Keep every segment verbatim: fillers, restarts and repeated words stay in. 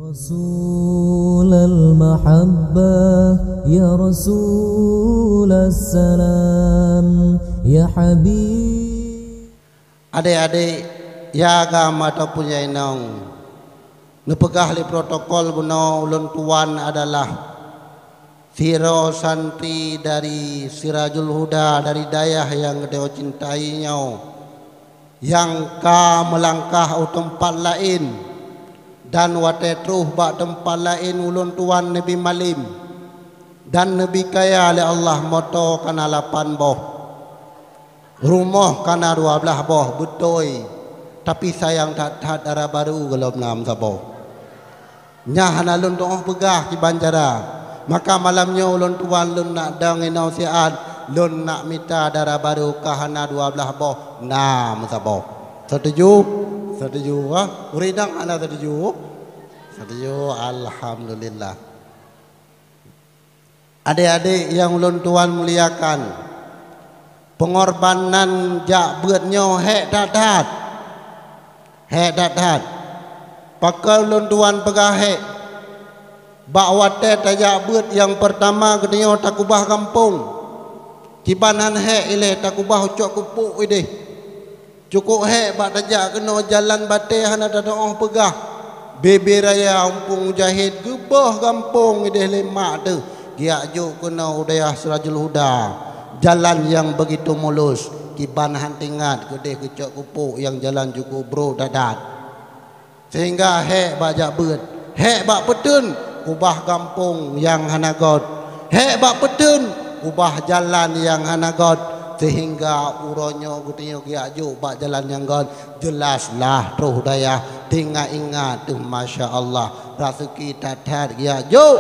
Rasulal mahabbah, ya Rasulal salam, ya Habib. Adék-adék, ya agam ataupun ya inong, neupeugah lé protokol bunoe ulôn tuan adalah sidroe santri dari Sirajul Huda dari dayah nyang geutanyoe cintai nyoe, nyang ka meulangkah u teumpat laén, dan watée troh bak teumpat laén ulôn tuan neubi malém dan neubi kaya lé Allah, moto kana lapan boh. Rumoh kana dua blaih boh, beutôi, tapi sayang that-that dara barô gohlom na meusaboh. Nyan hana lôn tuoh peugah kiban cara. Maka malam nyoe ulôn tuan lôn nak dong inoe siat, lôn nak mita dara barô ka hana dua blaih boh, na meusaboh. Setuju? Setuju, ha? Ureueng inong hana setuju? Setuju, alhamdulillah. Adék-adék nyang ulôn tuan muliakan, peungorbanan jak beuet nyoe hék that-that. Hék that-that. Pakon ulôn tuan peugah hék? Bak watée tajak beuet nyang peurtama geutanyoe takubah gampông. Kiban han hék ilée takubah ucok kupok idéh. Cukôp hék bak tajak keunoe jalan batée hana tatuoh peugah. Bebe raya Umpung Mujahid geuboh gampông idéh lé mak teuh, geujak jok keunoe u dayah Sirajul Huda. Jalan nyang beugitu mulus, kiban han teuingat keudéh geucok kupok nyang jalan cukôp brok that-that. Sehingga hék bak jak beuet, hék bak peuteun kubah gampông nyang hana göt, hék bak peuteun kubah jalan nyang hana göt, sehingga uroe nyoe geutanyoe geujak jok bak jalan nyang göt. Jeulaih lah troh dayah, teuingat-ingat teuh, masya Allah, raseuki that-that geujak jok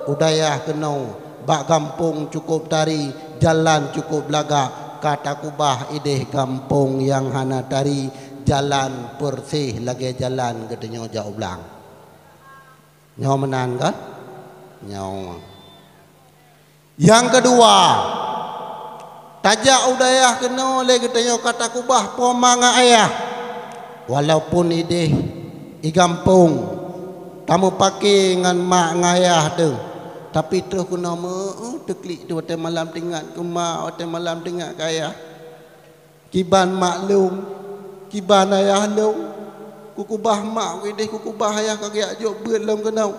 u dayah keunoe. Bak gampông cukôp tari, jalan cukôp lagak, ka takubah idéh gampông nyang hana tari, jalan peureséh lagée jalan geutanyoe jak u blang. Nyoe meunan kan? Nyoe. Nyang keudua, tajak u dayah keunoe lé geutanyoe ka takubah po ma ngon ayah. Walaupun idéh i gampông tameupaké ngon mak ngon ayah teuh, tapi troh keunoe meu-, teuklik teuh watée malam teuingat keu mak, watée malam teuingat keu ayah. Kiban mak lôn, kiban ayah lôn, kukubah mak idéh, kukubah ayah ka geujak jok beuet lom keunoe.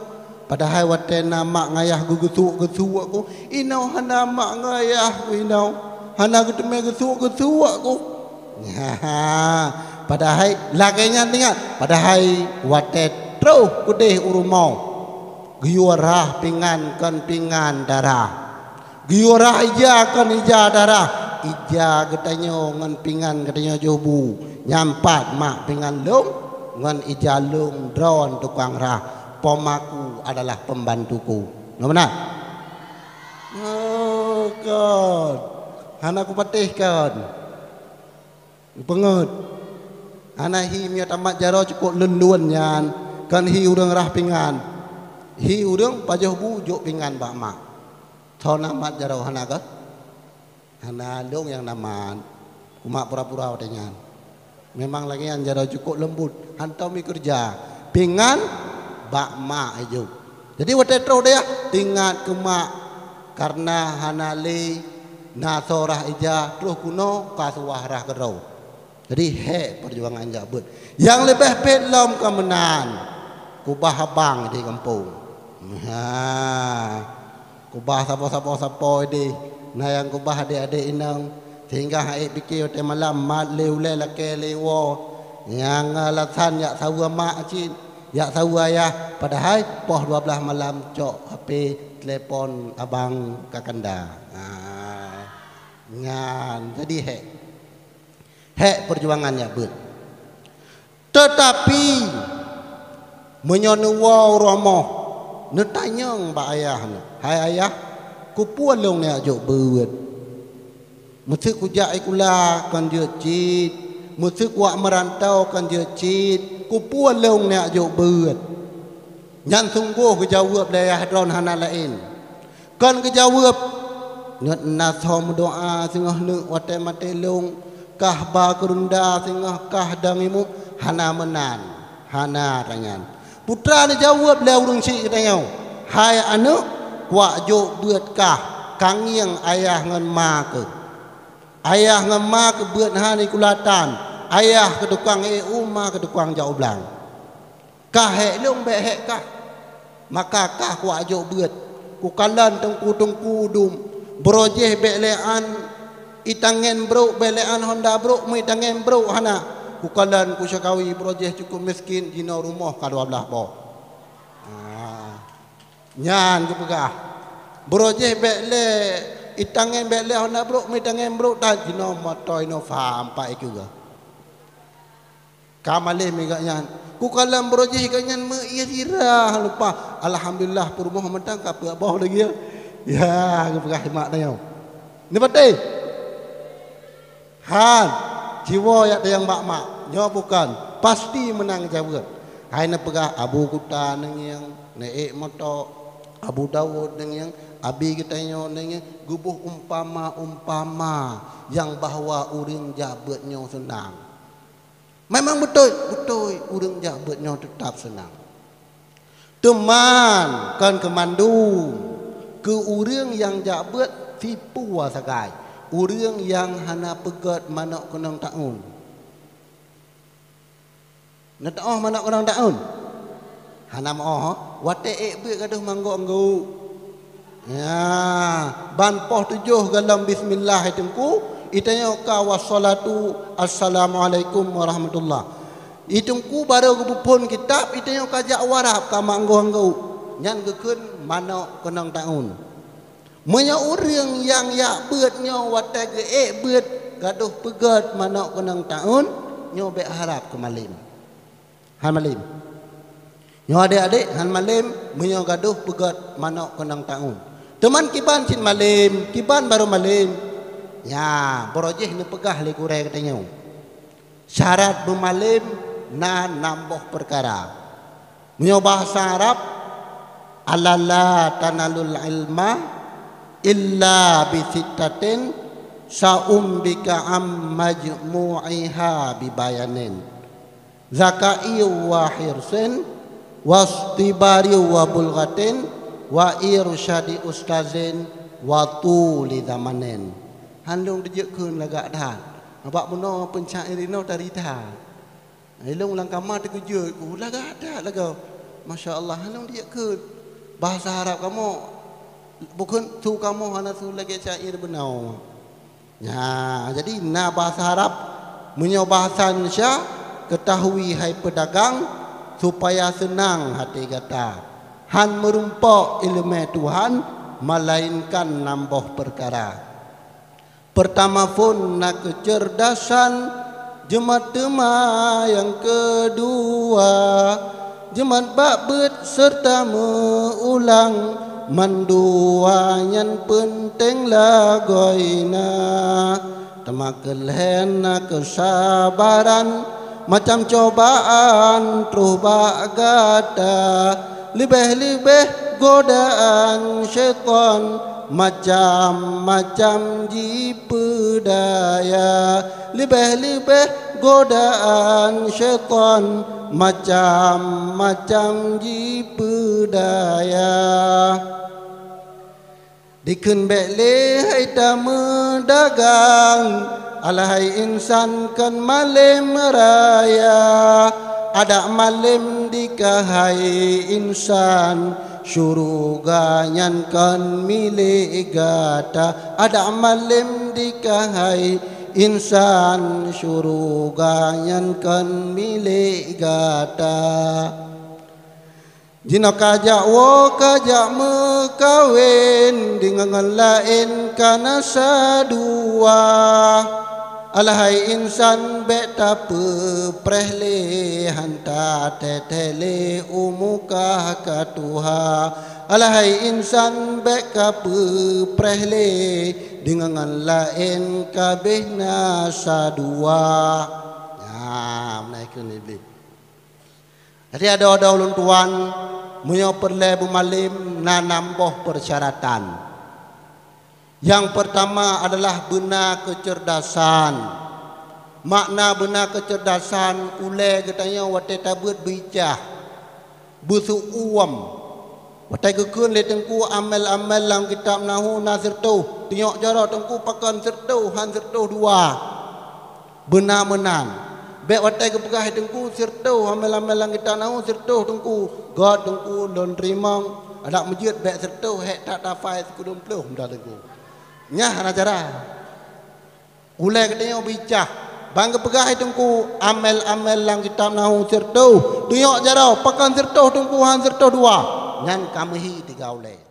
Padahai watée na mak ngon ayah geugeusuk-geusuk ku, inoe hana mak ngon ayah ku inoe, hana geuteumé geusuk-geusuk ku. Padahai lagée nyan ingat, padahai watée troh keudéh u rumoh, geuyue rhah pingan kon pingan dara. Geuyue rhah ija kon ija dara, ija geutanyoe ngon pingan geutanyoe jiôh bu. Nyan pat mak pingan lôn ngon ija lôn droen tukang rhah, po ma ku adalah pembantuku. Nyoe meunan? Oh, kon. Hana kupatéh kon. Peungeuet. Hana hi meunyoe tamat jaroe cukôp lôn-lôn nyan, kon hi ureuëng rhah pingan. Hi ureuëng pajoh bu jok pingan bak mak. Soe na mat jaroe hana kah? Hana, lôn nyang na mat. Kumat pura-pura watée nyan. Memang lagée nyan jaroe cukôp leumbut, hantom ikeureuja. Pingan bak mak ijok. Jadi watée troh dayah, teuingat keu mak, kareuna hana lé na soe rhah ija, troh keunoe ka suwah rhah keudroe. Jadi hék peujuangan jak beuet. Nyang leubeh phet lom ka meunan, kubah abang di gampông. Ha, kubah sapo-sapo, sapo idéh, na nyang kubah adék-adék inong, sehingga han ék pike watée malam mat lé ulée lakée lé woe. Nyang alasan jak saweue mak cit, jak saweue ayah, padahai poh dua blaih malam cok H P telepon abang Kakanda. Ha, nyan jadi hék. Hék peujuangan jak beuet. Teutapi, meunyoe neuwoe u rumoh, neutanyong bak ayah neuh, "Hai ayah, keupeue lôn neujak jok beuet? Meuseu kujak sikula kon jeuet cit, meuseu kuwak meurantau kon jeuet cit, keupeue lôn neujak jok beuet?" Nyan sunggoh geujaweueb lé ayah droen hana laén. Kon geujaweueb, "Nyoe na soe meudoá singoh neuk watée maté lôn, kah ba keureunda singoh kah dang imuek?" Hana meunan, hana tanyan. Putra neujaweueb lé ureuëng syiek geutanyoe, "Hai aneuëk, kuak jok beuet kah, kangieng ayah ngon ma keuh. Ayah ngon ma keuh beuet hana jikulatan, ayah keuh tukang ék u, ma keuh tukang jak u blang. Kah hék lôn bék hék kah, maka kah kuak jok beuet." Kukalon teungku-teungku dum, broh jéh bék lé an itangen brok, bék lé an honda brok, meu itangen brok hana. Kukalon kusyakawi broh jéh cukup miskin, jinoe rumoh ka dua blaih boh. Ah. Nyan geupeugah, broh jéh bék lé itangen, bék lé honda brok, meu itangen brok that, jinoe moto Innova ampat ék keue. Ka malém gobnyan. Kukalon broh jéh gobnyan meu ie sira lumpah. Alhamdulillah, peurumoh mantong ka peuet boh lagée. Ya, geupeugah mak tanyoe. Neupatéh? Han, jiwoe jak tayang bak mak. Nyoe bukon, pasti meunang jaweueb. Hai neupeugah Abu Kuta neungieng, neuék moto, Abu Daud neungieng, Abi geutanyoe neungieng, geuboh umpama-umpama nyang bahwa ureuëng jak beuet nyoe seunang. Memang beutôi, beutôi ureuëng jak beuet nyoe teutab seunang. Teuman kon keu mandum, keu ureuëng nyang jak beuet sipu sagai, ureuëng nyang hana peugét manök keunong taun. Neuteuoh manök keunong taun? Hana meuoh, watée ék beuet gadôh manggok-anggok. Ya, ban poh tujoh golom bismillah i teungku, i tanyoe ka wassalatu assalamualaikum warahmatullah. I teungku barô geupeuphon kitab, i tanyoe ka jak u Arab ka manggok-anggok. Nyan geukheun manök keunong taun. Meunyoe ureuëng nyang jak beuet nyoe watée geuék beuet gadôh peugét manök keunong taun, nyoe bék harab keu malém. Han malém. Nyoe adék-adék han malém meunyoe gadôh peugét manök keunong taun. Teuman kiban cit malém, kiban barô malém. Nya, barô jih neupeugah lé gurée geutanyoe. Syarat beumalém na nam boh peukara. Meunyoe bahasa Arab, "Ala la tanalul ilma illa bi sittatin, sa'umbika am majmu'iha bi bayanin. Zaka'i wa hirsin, wastibari wa bulghatin, wa irsyadi ustazin, wa tuli zamanin." Han lôn teujeuet kheun lagak that. Bak bunoe peuncak irinoe tari that. Ilôn lam kama teukeujot ku, lagak that lagoe. Masya Allah, han lôn teujeuet kheun. Bahasa Arab kamoe, bukon su kamoe hana su lagée syair beunoe. Nya, jadi na bahasa Arab, meunyoe bahasa Indonesia, ketahui hai pedagang, supaya senang hati gata. Han meurumpok ileumé Tuhan, melainkan nam boh peukara. Peurtama phon na keuceurdasan, jeumat teuma nyang keudua, jeumat bak beuet seureuta meu-ulang, mandua nyan peunteng lagoina. Teuma keu lhée na keusabaran, macam cobaan troh bak gata, leubeh-leubeh godaan syaitan macam-macam jipeudaya. Leubeh-leubeh godaan syaitan macam-macam jipeudaya. Dikheun bék lé hai tameudagang, alhai insan kon malém raya. Adak malém dikeuhai insan, syuruga nyan kon milék gata. Adak malém dikeuhai insan, syuruga nyan kon milék gata. Jinoe ka jak woe, ka jak meukawen, deungon laén ka na sa dua. Alhai insan bék tapeupreh lé, han tateuthée lé u muka ka tuha. Alhai insan bék kapeupreh lé, deungon laén ka béh na sa dua. Nah, meunai keuneuk Iblih. Jadi adoe-adoe ulôn tuan, meunyoe peureulée beumalém na nam boh peusyaratan. Nyang peurtama adalah beuna keuceurdasan. Makna beuna keuceurdasan, ulée geutanyoe watée tabeuet beuicah. Beuseuuem. Watée geukheun lé Teungku amel-amel lam kitab nahu na sireutôh, tunyok jaroe Teungku pakon sireutôh han sireutôh dua. Beuna meunan. Bék watée geupeugah Teungku sireutôh amel-amel lam kitab nahu sireutôh Teungku. Göt Teungku lôn teurimong, adak meujeuet bék sireutôh hék that hafai sikureueng ploh meuda Teungku. Nyan hana cara. Ulée geutanyoe bicah, ban geupeugah Teungku amel-amel lam kitab nahu sireutôh, tunyok jaroe pakon sireutôh Teungku han sireutôh dua, nyan ka meuhi tiga ulée.